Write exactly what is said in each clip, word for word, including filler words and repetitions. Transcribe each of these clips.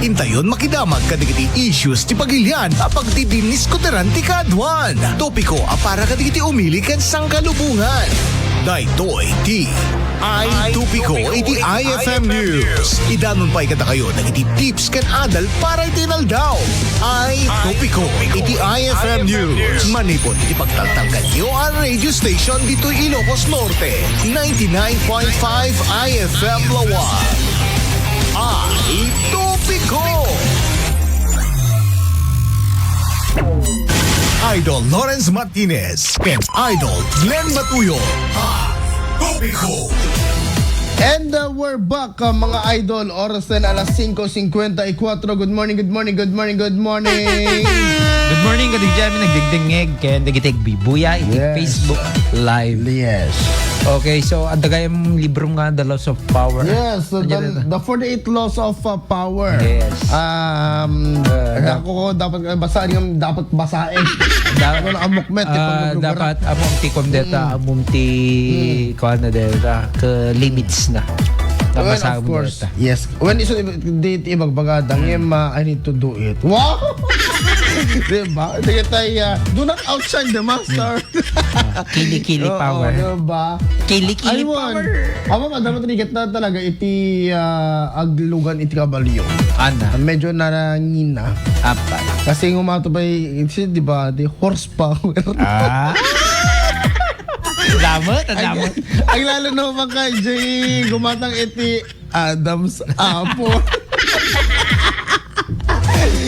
Intayon makidamag kadagiti issues ti pagilian a pagdidiniskuteran ti kaadwan. Topiko a para kadagiti umili ken sangkalubongan. Daytoy ti Ay Topiko iti I F M News. Idanon pay kadakayo dagiti tips ken adal para iti inaldaw. Ay Topiko iti I F M News. Manipod iti pagtaltalkanyo a radio station ditoy Ilocos Norte, ninety-nine point five I F M Lawan. Ay Topiko! Idol Lawrence Martinez and Idol Glenn Batuyo. Ay Topiko! And, uh, we're back, uh, mga idol. Oras na alas singko singkwenta y kuwatro. Good morning, good morning, good morning, good morning. Good morning, kadigdiami, nagdingdingngeg ken dagiti agbibuya iti Yes. Facebook Live. Yes. Okay, so, adda gayam libro nga The Laws of Power. Yes, the, Ano yan? The forty-eight Laws of, uh, Power. Yes. Um, Uh, dap- ako dapat, uh, basahin nga dapat basain. Da- Ano na amok met, Ah, ipaglugaran. Dapat among ti kondeta, Mm. among ti Mm. kuwan na deta, ke limits na. Well, Nabasa of mo course. Deta. Yes. When isu di, di ibagbaga, dangem, ah, I need to do it. Wow! Diba? Sige tayo, ah, do not outshine the master. Ah, kili-kili Oo, power. Diba? Kili-kili Aywan. Power. Awa, madama tinigat na talaga iti, ah, aglugan iti kabalyo. Ana. Medyo narangina. Apa? Kasi ngumato pa y-, iti, di ba, di horsepower. Ah. Damo, damo. Ang, ang lalo na man kay Jay, gumatang iti Adam's apple.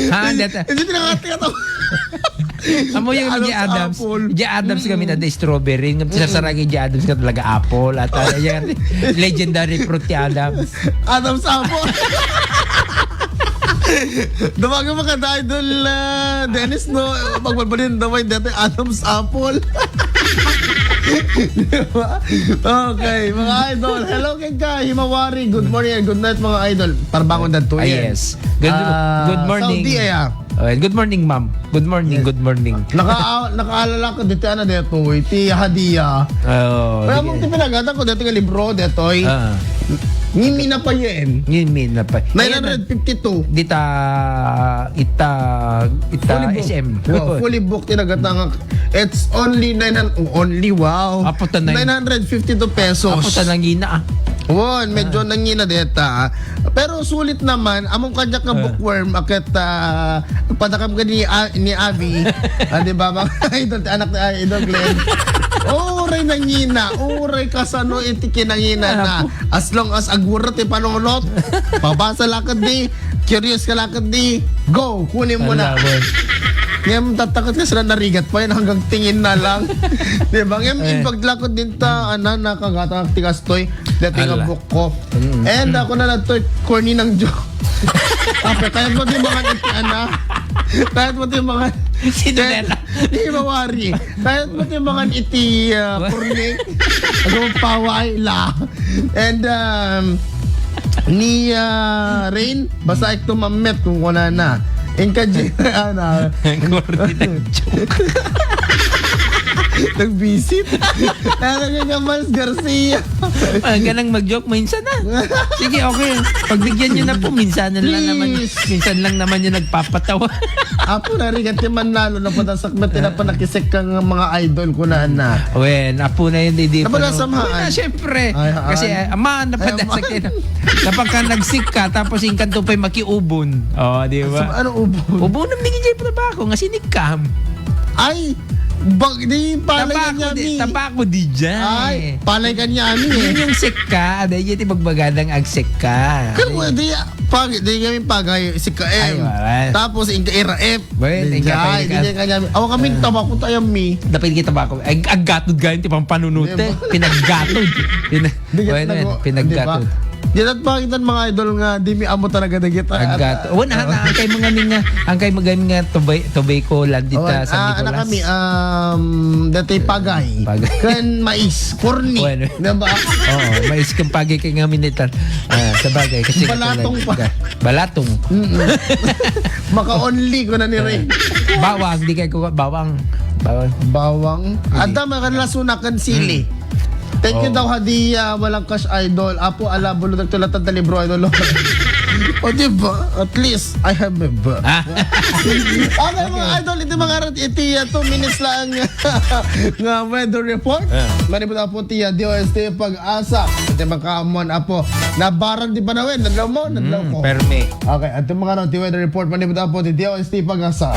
Ha, data. Hindi pinangati ka to. Amo yung Adam's Adam's, apple. Di Adam's kami Mm. na di strawberry. Nga Mm. sasaragi di Adam's ka talaga apple. At, ah, yan, legendary fruit ti Adam's. Adam's apple. Dumagi mo ka, Idol, ah, Dennis, no? Pagbalbalin daw ay dati Adam's apple. Diba? Okay, mga idol. Hello, kay ka, Himawari. Good morning and good night, mga idol. Parbangon na to Ah, yan. Yes. Good, Ah, good morning. Saudi, ay, ah. Okay, good morning, ma'am. Good morning, Yes. good morning. Naka-, nakaalala ko dito, ano, dito, iti hadiya. Oo, Kaya sige. Mong tipinagatan ko dito nga libro, dito, eh. Ah. Ngimina pa yan. Ngimina pa. Nine hundred fifty-two. Dita, ita, ita Fully booked. S M. Wow, fully booked, tinagatangak. It's only nine hundred, only, wow. Apo ta nine. Nine hundred fifty-two pesos. Apo ta nangina, ah. Won, medyo Ah. nangina deta. Pero sulit naman, among kanya ka Ah. bookworm, aket, ah, padakam ka ni, ah, ni Abby. Ah, di ba, mga idol, anak ni, ah, Idol Glenn? Uray nangina, uray kasano iti kinangina na. Apo. As long as agwera ti panunot, pabasa lakad di, curious ka lakad di, go, kunin mo na. Ala, boy. Ngem, tatakot ka sila narigat pa yan hanggang tingin na lang. Di ba? Ngem, Eh. Impaglakad din ta, ana, nakagata, ti kastoy, dati nga Ala. Buko. Mm. And ako na lang to, corny ng joke. Ape, kaya mo di mga iti, ana? Kaya mo di mga Sino Kaya, neta? Di mawari. Kaya mo di mga iti, ah, What? Corny. Ano, paway la. And, um, ni, ah, Rain, basta ito mamet kung kuna na. Inka G, ana. Ang corny ng joke. Nag-visit. Talaga ka, Mars Garcia. Ang ganang mag-joke, minsan na. Sige, okay. Pagbigyan niyo na po, minsan lang naman. Please. Minsan lang naman yung nagpapatawa. Apo, narigat yung manlalo na patasak na tinapanakisik kang mga idol ko na na. Wen, apo na yun, di, di Dapat pa, no? Nasamhaan. Wala, syempre. Ay, haan. Kasi, ah, ama, Ay, napadasak ama. Yun. Kapag ka nagsik ka, tapos yung kanto pa'y makiubon. Oh, di ba? Sa-, ano ubon? Ubon ang bigyan niya yung tabako, nga sinikam. Ay, bag-, di, palay Tabako niya, di, mi. Tabako di dyan. Ay, palay ka niya, mi, eh. Yun yung sik ka, ada yun, ibagbagadang agsik ka. Kaya mo, di, pag, di kami pagay, sik ka, Ay, em. Wala. Tapos, yung ka-ira, em. Well, Di thank you, dyan, thank you. Di kanya, awa kami, Ah. Tabako tayo, mi. Dapat kita ba ako? Ag-, aggatod ka yun, tipang panunute. Di ba? Pinaggatod. Pina-, Di ka Well, tinago-, yan, pinaggatod. Di ba? Di na't pakitan mga idol nga, di mi amo talaga dagit. Aggatod. Wen, ah, Ah. Ang kay mga ning, ah, ang kay mga ning, ah, tubay, tubay ko, landita, Wen, San ah, anak Nicolas. Kami, um, dati pagay. Pagay. Kan mais, corny. Wen. Di ba? Oo, mais kang pagay kay nga minitan. Ah, sa bagay, kasi Balatong pa. Balatong. Mm-mm. Maka-only ko na ni Ray. Bawang, di kay ko bawang. Bawang. Bawang. Hindi. Adda, makan lasuna kan sili. Mm. Thank you Oh. daw, Hadiya, walang cash idol. Apo, ala, bulod ang tulatan ta libro, idol. O, di ba? At least, I have a ba. Ah. Okay, mga idol, iti mga arat, iti uh, two minutes lang nga weather report. Ah. Manipud Apo ti uh, D O S T Pag-asa. Iti makaamon Apo. Nabaran di panawin. Nadlaw mo, nadlaw Mm, ko. permi. Okay, iti mga arat, ti weather report. Manipud Apo ti D O S T Pag-asa.